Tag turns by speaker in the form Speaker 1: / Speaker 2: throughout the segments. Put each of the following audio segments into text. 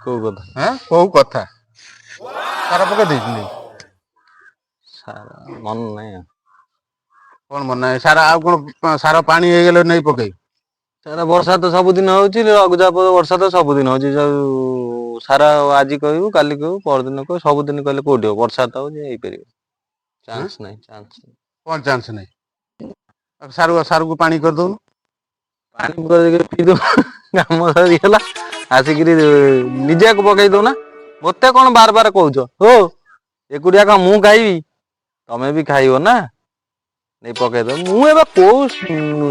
Speaker 1: କୋଉ କଥା?
Speaker 2: ହଁ, କୋଉ କଥା? ସାର ପକେଇ ଦେଇଛନ୍ତି?
Speaker 1: ସାର ମନ ନାହିଁ ଆଉ।
Speaker 2: କଣ ମନେ ନାହିଁ ସାର? ଆଉ କଣ ସାର ପାଣି ହେଇଗଲେ ନେଇ ପକେଇ?
Speaker 1: ସାର ବର୍ଷା ତ ସବୁଦିନ ହଉଛି, ଲଘୁଚାପ ବର୍ଷା ତ ସବୁଦିନ ହଉଛି। ଯୋଉ ସାର ଆଜି କହିବୁ, କାଲି କହିବୁ, ପରଦିନ କହିବୁ, ସବୁଦିନ କହିଲେ କୋଉଠି ହବ? ବର୍ଷା ତ ହଉଛି, ହେଇପାରିବ ଚାନ୍ସ ନାହିଁ, ଚାନ୍ସ ନାହିଁ।
Speaker 2: କଣ ଚାନ୍ସ ନାହିଁ? ଆଉ ସାରକୁ ପାଣି କରିଦଉନୁ।
Speaker 1: ପାଣି କରିକି ପିଇ ଦଉ, କାମ ସରିଗଲା। ଆସିକିରି ନିଜକୁ ପକେଇ ଦଉନା, ମତେ କଣ ବାର ବାର କହୁଛ? ହୋ, ଏକୁଟିଆ କଣ ମୁଁ ଖାଇବି? ତମେ ବି ଖାଇବ ନା, ନେଇ ପକେଇଦବ। ମୁଁ ଏବେ କୋଉ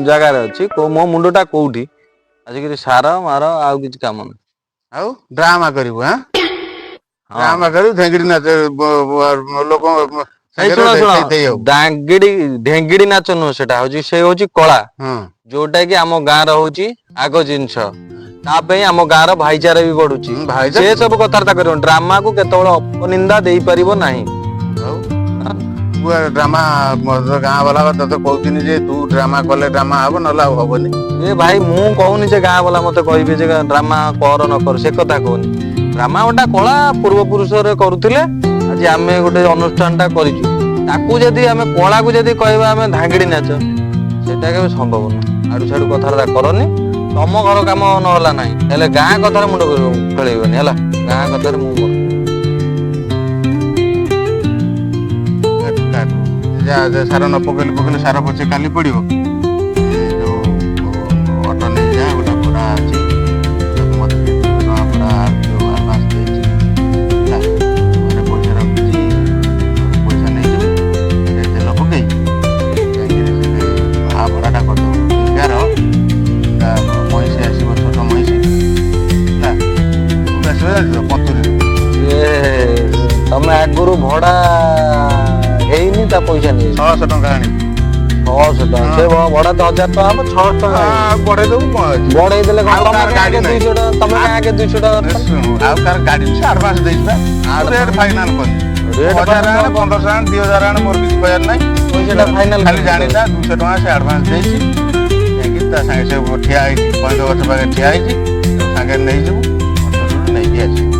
Speaker 1: ଜାଗାରେ ଅଛି, କୋଉ ମୋ ମୁଣ୍ଡଟା କୋଉଠି? ଆସିକିରି ସାର ମାର, ଆଉ କିଛି କାମ ନାହିଁ।
Speaker 2: ଆଉ ଡ୍ରାମା କରିବୁ? ହଁ।
Speaker 1: ହଁ।
Speaker 2: ଡ୍ରାମା କରିବୁ, ଢେଙ୍ଗିଡି ନାଚ ଲୋକ
Speaker 1: ଏଇ ଶୁଣ ଶୁଣ, ଦାଙ୍ଗିଡି ଢେଙ୍ଗିଡି ନାଚ ନୁହଁ ସେଟା, ହଉଛି ସେ ହଉଛି କଳା, ଯୋଉଟା କି ଆମ ଗାଁ ର ହଉଛି ଆଗ ଜିନିଷ। ତା ପାଇଁ ଆମ ଗାଁ ର ଭାଇଚାରା ବି ବଢୁଛି।
Speaker 2: ଭାଇଚାରା
Speaker 1: ସେ ସବୁ କଥାବାର୍ତ୍ତା କରିବ, ଡ୍ରାମାକୁ କେତେବେଳେ ଅପନିନ୍ଦା ଦେଇପାରିବ ନାହିଁ।
Speaker 2: ଆଉ ଡ୍ରାମା ଗାଁ ବାଲା ବା ତତେ କହୁଛନ୍ତି ଯେ ତୁ ଡ୍ରାମା କଲେ ଡ୍ରାମା ହବ, ନହେଲେ ଆଉ ହବନି।
Speaker 1: ଏ ଭାଇ, ମୁଁ କହୁନି ଯେ ଗାଁ ବାଲା ମତେ କହିବେ ଯେ ଡ୍ରାମା କର ନ କର, ସେ କଥା କହୁନି। ଡ୍ରାମା ଗୋଟା କଳା, ପୂର୍ବପୁରୁଷରେ କରୁଥିଲେ। ଆଜି ଆମେ ଗୋଟେ ଅନୁଷ୍ଠାନ ଟା କରିଛୁ, ତାକୁ ଯଦି ଆମେ କଳାକୁ ଯଦି କହିବା ଆମେ ଧାଙ୍ଗିଡି ନାଚ, ସେଟା କେବେ ସମ୍ଭବ ନୁହଁ। ଆଡୁ ସାଡୁ କଥାବାର୍ତ୍ତା କରନି। ତମ ଘର କାମ ନହେଲା ନାହିଁ, ହେଲେ ଗାଁ କଥାରେ ମୁଣ୍ଡ ଖେଳେଇବନି। ହେଲା, ଗାଁ କଥାରେ ମୁଁ
Speaker 2: ଯା ଯା, ସାର ନ ପକେଇଲେ ପକେଇଲେ ସାର ପଛେ କାଲି ପଡିବ। ଏ ଯୋଉ ଅଟୋ ନେଇଯା, ଗୋଟେ ଭଡା ଅଛି। ତାକୁ ମତେ 200 ଟଙ୍କା ଭଡା ଯୋଉ ଆଡଭାନ୍ସ ଦେଇଛି। ହେଲା, ଘରେ ପଇସା ରଖିଛି, ପଇସା ନେଇଯିବୁ। ସେ ତେଲ ପକେଇ ଯାଇକିରି ସେଠି ଭଡାଟା କରିଦେବୁ। 11 ମଇଁଷି ଆସିବ, ଛୋଟ ମଇଁଷି। ହେଲା, କୋଉଠୁ ଆସିବ ଜାଣିଛୁ? ପତୁରୀରୁ।
Speaker 1: ଏ ତମେ ଆଗରୁ ଭଡା ହେଇନି, ତା ପଇସା ନେଇ
Speaker 2: 600 ଟଙ୍କା ଆଣିବୁ।
Speaker 1: 600 ଟଙ୍କା? ସେ ଭଡା ତ 1000 ଟଙ୍କା ହବ, 600 ଟଙ୍କା
Speaker 2: ଆଉ ବଢେଇ ଦବୁ, କଣ ଅଛି?
Speaker 1: ବଢେଇ ଦେଲେ କଣ?
Speaker 2: ଆଉ
Speaker 1: ତମେ
Speaker 2: କାହାର ଗାଡି
Speaker 1: କାହିଁକି
Speaker 2: ନାହିଁ।
Speaker 1: 200 ଟଙ୍କା? ତମେ କାହିଁକି 200 ଟଙ୍କା?
Speaker 2: ଶୁଣୁ, ଆଉ କାହାର ଗାଡି, ସେ ଆଡଭାନ୍ସ ଦେଇଛି ବା। ରେଟ୍ ଫାଇନାଲ କରିନି।
Speaker 1: ରେଟ୍
Speaker 2: 1000 ଆଣେ, 1500 ଆଣେ, 2000 ଆଣେ, ମୋର କିଛି କହିବାର ନାହିଁ।
Speaker 1: ପଇସାଟା ଫାଇନାଲ।
Speaker 2: ଖାଲି ଜାଣିଥା, 200 ଟଙ୍କା ସେ ଆଡଭାନ୍ସ ଦେଇଛି। ଯାଇକି ତା ସାଙ୍ଗେ ସେ ଠିଆ ହେଇଛି, କଇଁଥ ଗଛ ପାଖରେ ଠିଆ ହେଇଛି, ତାକୁ ସାଙ୍ଗରେ ନେଇଯିବୁ, ଅଟୋରୁ ନେଇକି ଆସିବୁ।